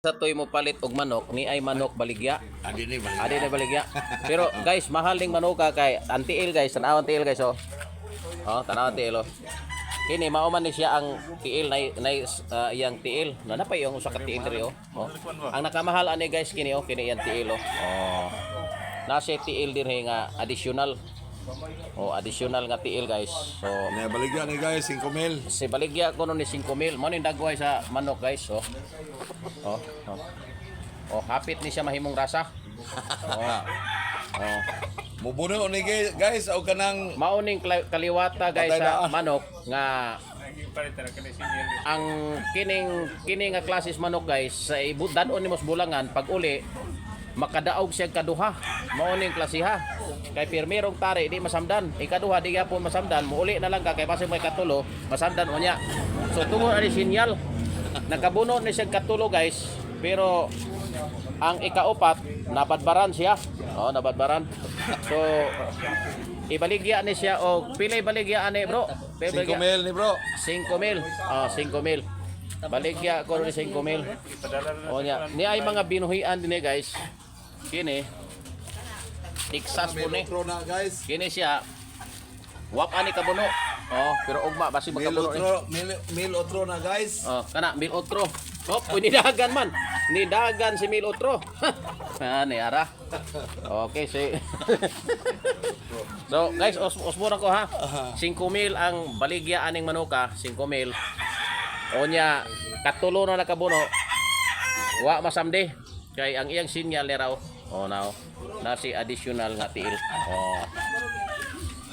Sa toy mo palit og manok ni ay manok baligya. Adi ni balik. Adi na baligya. Pero guys, mahal ning manuka kay ang tiil, guys, tan-awan tiil, guys, oh. Oh, tan-awan tiil, oh. Kini mao man ni siya ang tiil na iyang tiil. Na napay yung usa ka tiil diri, oh. Oh. Ang nakamahal ani, guys, kini, oh, kini iyang tiil, oh. Oh. Nasa tiil dinhi nga additional. Oh, additional nga tiil, guys. So Na baligya ni guys 5 mil. Si baligya ko ni 5 mil. Mo ning dagway sa manok, guys, oh. Oh, oh. Oh, hapit ni siya mahimong rasa. Oh. Oh. Mubuno ni guys og kanang Mao ning kaliwata, guys, Patay sa daan. manok nga ang kining kini nga klases manok, guys, sa ibudan nimo sa bulangan, pag uli makadaog siya kaduha. Mao ning klasiha kay pirmirong tari di masamdan, ikaduha di gyapon masamdan, muuli na lang ka kay basin may katulo masamdan unya. So tungod ani sinyal, nakabuno ni siya katulo, guys, pero ang ikaupat nabadbaran siya. Oh, nabadbaran. So ibaligya ni siya og pilay baligya ani, bro? Pilay 5 baligya? Mil ni, bro. 5 mil. Ah, 5 mil. Baligya ko ni 5 mil. O nya, ni ay mga binuhian din eh, guys. Kini Texas po Mil ni. otro na, guys. Kini siya wap ani kabuno. Oh, pero ugma basi Mil makabuno ni. otro, mil, mil otro na, guys. Oh, kana mil otro. Oh, uy, nidagan man. Nidagan si mil otro. Ah, ni ara. Okay, si. So, guys, osmura ko ha. 5 mil ang baligya aning manuka, 5 mil. Onya, katulo na nakabuno. Wa masamdi. Kay ang iyang sinyal ni raw. Oh, now. Nasi additional nga tiil. Oh.